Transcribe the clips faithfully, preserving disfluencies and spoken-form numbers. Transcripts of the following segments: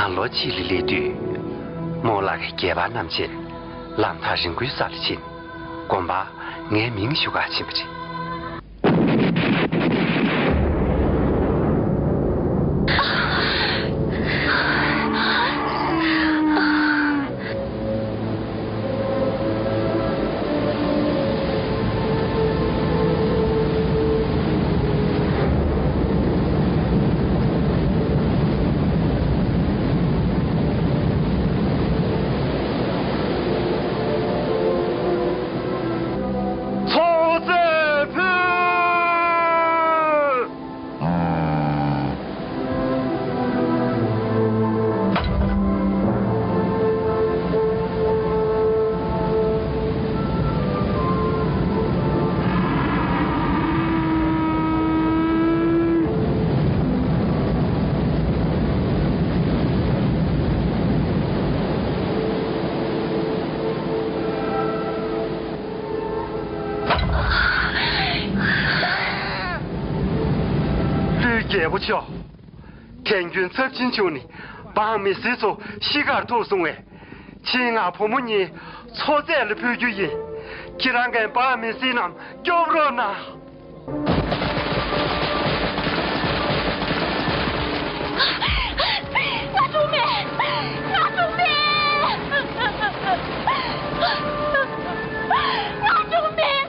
ང་ལོ་གཅིག་ལ་སླེབས་དུས། རྨོ་ལགས་ཀྱིས་རྒྱལ་པོ་རྣམས་ཆེད་ལམ་ཐག་རིང་པོའི་ས་ལ་ཕྱིན། དགོན་པར་ངའི་མིང་ཞུ་གར་ཕྱིན་པ་རེད། ཚོགས་རྫས་ཕུལ། ཀླུའི་རྒྱལ་པོ་མཆོག། དལ་འགྱུར་ཚབས་ཆེན་བྱུང་ནས་འབངས་མི་སེར་ཚོ་ཤི་ཁར་ཐུག་སོང་བས། ཁྱེད་ང་བུ་མོ་གཉིས་འཚོ་རྫས་ལ་ཕུལ་རྒྱུ་ཡིན། ཁྱེད་རང་གིས་འབངས་མི་སེར་རྣམས་སྐྱོབ་རོགས་གནང་། ང་གྲོངས་མེད། ང་གྲོངས་མེད། ང་གྲོངས་མེད།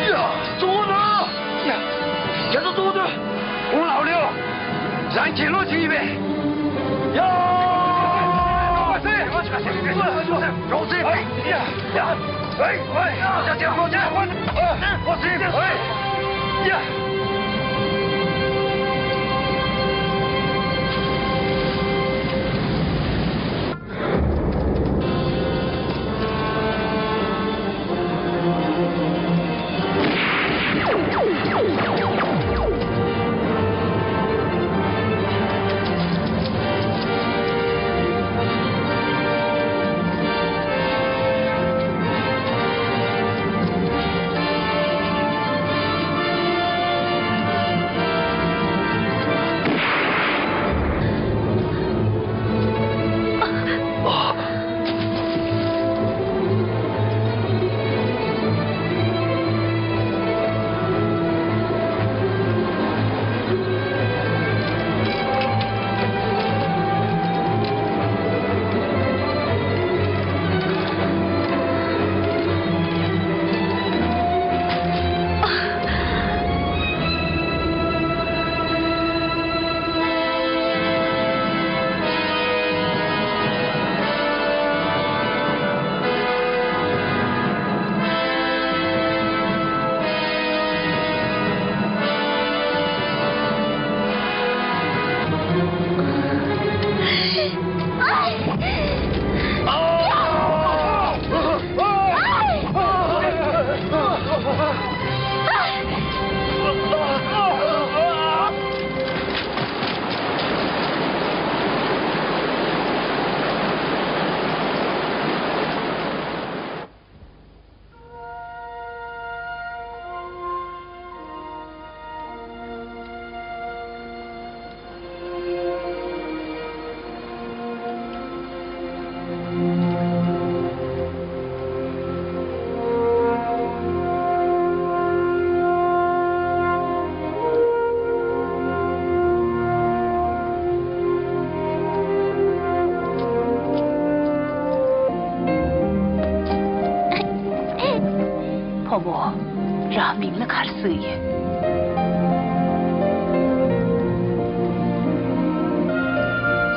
ཡ། གཙོ་བོ་དང་། ཁྱེད་ཚོ་གཙོ་བོ་དང་། ཁོང་ལའོ་ལེའོ། རང་གྱེན་ལོག་བྱེད་ཀྱི་ཡིན་པས། ཡ། རོགས་སེ། རོགས་སེ། ཡ། ཡ། ཡ། ཡ། བུ་མོ། རང་མིང་ལ་ག་རེ་གསོལ་ཡོད།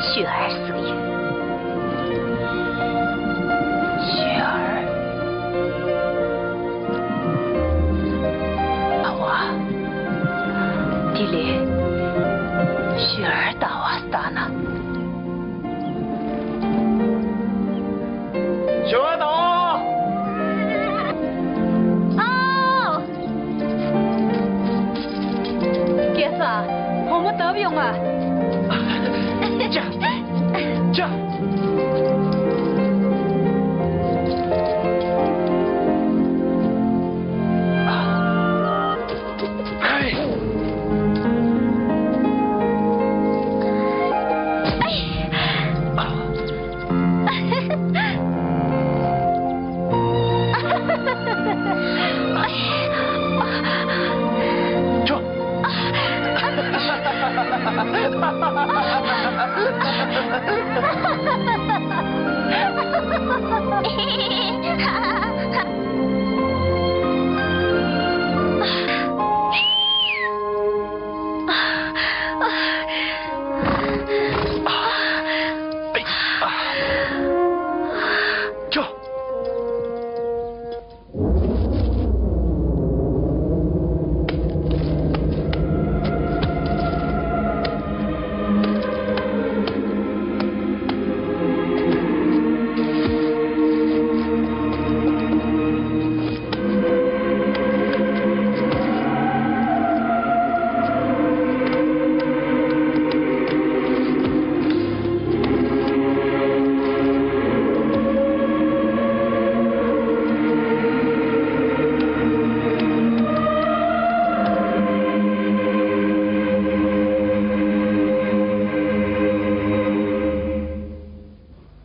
ཞུ་ཨར་གསོལ་ཡོད། ཞུ་ཨར། ཨ་བ། དེ་ལས། ཞུ་ཨར་ལྟ་བ་ལྟ་ན། ཞུ་ཨར་ལྟ་བ། ཅ། ཅ། ཧེ། ཅོ།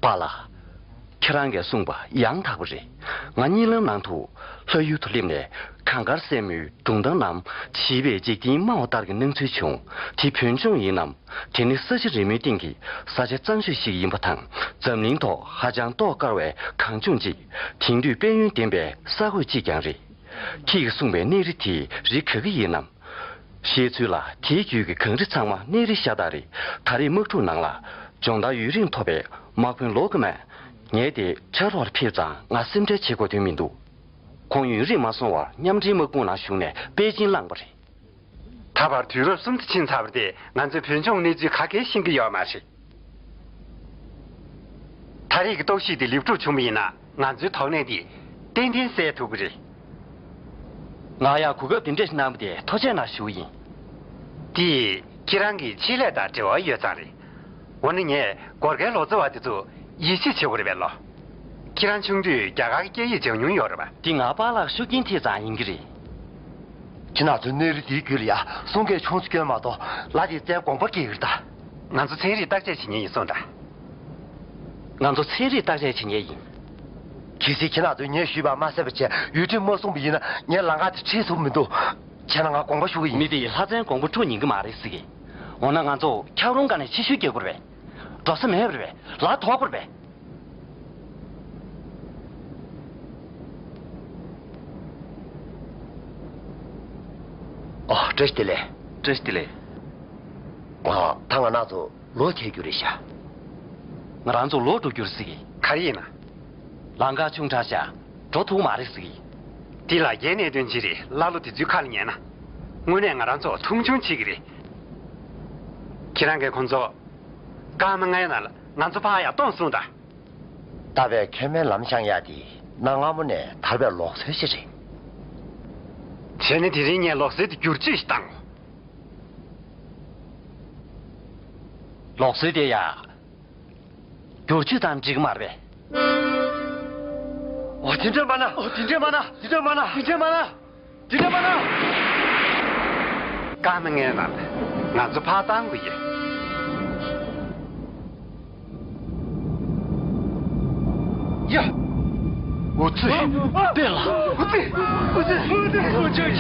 པཱ་ལགས། ཁྱེད་རང་གིས་གསུངས་པ་ཡང་དག་པ་རེད། ང་གཉིད་ལམ་ནང་དུ་ལྷ་ཡུལ་དུ་སླེབས་ནས་གངས་དཀར་སྲས་མོའི་སྒྲུང་གཏམ་རྣམས་བྱིས་པའི་འཇིག་རྟེན་སྨྲ་བ་ལྟར་གྱི་སྣང་ཚུལ་བྱུང་། དེ་བོད་ལྗོངས་ཡིན་ནམ། དེ་ནི་ས་ཆ་རིལ་མོའི་སྟེང་གི་ས་ཆ་གཙང་ཤོས་ཤིག་ཡིན་པ་དང་། འཛམ་གླིང་ཐོག་ཧ་ཅང་ཏོག་དཀར་བའི་གངས་ལྗོངས་གཅིག་དེང་དུས་དཔལ་ཡོན་ལྡན་པའི་ས་གོས་གཅིག་ཀྱང་རེད། ཁྱེད་ཀྱིས་གསུངས་པའི་གནས་རི་དེའི་རི་ག་གི་ཡིན་ནམ། བཤད་ཚུལ་ལ་དེའི་རྒྱུད་ཀྱི་གངས་རི་ཚང་མ་གནས་རི་ཤ་སྟག་རེད། ད་རེས་དམག་འཁྲུག་ནང་ལ་སྦྱོང་བརྡར་ཡུན་རིང་ཐོབ་པའི་དམག་དཔོན་ལོ་ཀི་མན། ངས་དེ་ཕྱག་རོགས་ལ་ཕེབས་ཙང་ང་སེམས་ཁྲལ་བྱེད་དགོས་དོན་མི་འདུག་ཁོང་ཡུན་རིང་མ་སོང་བར་མཉམ་འབྲེལ་དམག་དཔུང་ནང་ཞུགས་ནས་པེ་ཅིན་བླངས་པ་རེད། ད་བར་དུས་རབས་གསུམ་དུ་ཕྱིན་ཚར་བ་དེ་ང་ཚོས་བོད་ལྗོངས་གནས་ཚུལ་ག་གེ་ཤེས་ཀྱི་ཡོད་མ་རེད། ད་རེས་ཀྱི་རྟོག་ཞིབ་དེ་ལེགས་གྲུབ་བྱུང་བ་ཡིན་ན་ང་ཚོའི་དོགས་གནས་དེ་ཏན་ཏན་སེལ་ཐུབ་ཀྱི་རེད། ང་ཡང་གོ་སྐབས་འདི་འདྲ་ཞིག་གནང་བ་དེ་ཐུགས་རྗེ་གནང་ཞུ་གི་ཡིན། དེ་ཁྱེད་རང་གི་ཆེད་ལས་དང་འབྲེལ་བ་ཡོད་ཙང་རེད། འོ་ན་ངས་སྒོར་ཁའི་ལོ་ཙཱ་བ་དེ་ཚོ་ཡིད་ཆེས་བྱེད་དགོས་རེད་པས་ལོ། ཁྱེད་རང་ཆུང་དུས་རྒྱ་གར་གྱི་སྐད་ཡིག་སྦྱང་མྱོང་ཡོད་རེད་པ། འདི་ང་པཱ་ལགས་ཤུགས་རྐྱེན་ཐེབས་ཙང་ཡིན་གྱི་རེད། ཁྱེད་རང་ཚོའི་གནས་རི་འདིའི་རྒྱུད་ལ་ཡ་གསུང་སྐད་ཆུང་ཙམ་སྐྱོན་མ་གཏོགས་ལ་དེའི་རྩའི་དགོངས་པ་སྐྱེ་གི་རེད་ད། ང་ཚོ་ཚན་རིག་བརྟག་དཔྱད་བྱེད་མཁན་ཡིན་གསུངས་དང་། ང་ཚོ་ཚན་རིག་བརྟག་དཔྱད་བྱེད་མཁན་ཡིན། གལ་སྲིད་ཁྱེད་རང་ཚོས་ངས་ཞུས་པ་མ་གསན་པ་བྱས་ཡུལ་ཁྲིམས་མ་སྲུང་བ་ཡིན་ན་ངས་ལམ་ཁ་དེ་ཁྲིད་ཐུབ་མི་འདུག་བྱས་ན་ང་དགོངས་པ་ཞུ་གི་ཡིན། མི་དེ་ཡིས་ལྷ་བཙན་དགོངས་པ་འཁྲུག་ཉན་གི་མ་རེད་ཟེར་གི། འོ་ན་ང་ཚོ་འཁྱགས་རོམ་སྒང་ནས་ཕྱི་བཤོལ་རྒྱག་དགོས་རེད་པས། འགྲོ་ས་མེད་པ་རེད་པས། ལ་དོགས་པ་རེད་པས། ཨོ། བཀྲ་ཤིས་བདེ་ལེགས། བཀྲ་ཤིས་བདེ་ལེགས། ཨ། ད་ང་རང་ཚོ་ལོག་ཐལ་རྒྱུ་རེད་ཤག་ང་རང་ཚོ་ལོག་འགྲོ་རྒྱུ་རེད་ཟེར་གི། ག་རེ་ཡིན་ན། ལམ་ཁ་ཆུང་དྲགས་ཤག་འགྲོ་ཐུབ་མ་རེད་ཟེར་གི། འདི་ལ་རྒྱའི་གནད་དོན་ཅིག་རེད། ཀླ་ཀློ་དེ་ཚོའི་ཁ་ལ་ཉན་ན། དངོས་གནས་ང་རང་ཚོ་མཐོང་ཆུང་བྱེད་ཀྱི་རེད། ཁྱེད་རང་གིས་ཁོང་ཚོ། སྐར་མ་ལྔའི་ནང་ལ་ང་ཚོ་ཕར་ཡར་གཏོང་གསུངས་དང་། ད་བས་མཁལ་མའི་ལམ་བཤང་ཡག་དེ་གནའ་སྔ་མོ་ནས་དར་བའི་ལུགས་སྲོལ་ཞིག་རེད། བྱས་ན་དེ་རིང་ངས་ལུགས་སྲོལ་དེ་བསྒྱུར་བཅོས་ཤིག་བཏང་། ལུགས་སྲོལ་དེ་ཡ། བསྒྱུར་བཅོས་བཏང་འགྲིག་གི་མ་རེད་པས། འོ། དེ་འདྲ་མ་ན། འོ། དེ་འདྲ་མ་ན། དེ་འདྲ་མ་ན། དེ་འདྲ་མ་ན། དེ་འདྲ་མ་ན། སྐར་མ་ལྔའི་ནང་ང་ཚོ་ཕར་བཏང་དགོས་ཡིན། ཡ། འོ་ཙི། པེ་ལ། འོ་ཙི། འོ་ཙི། འོ་ཙི།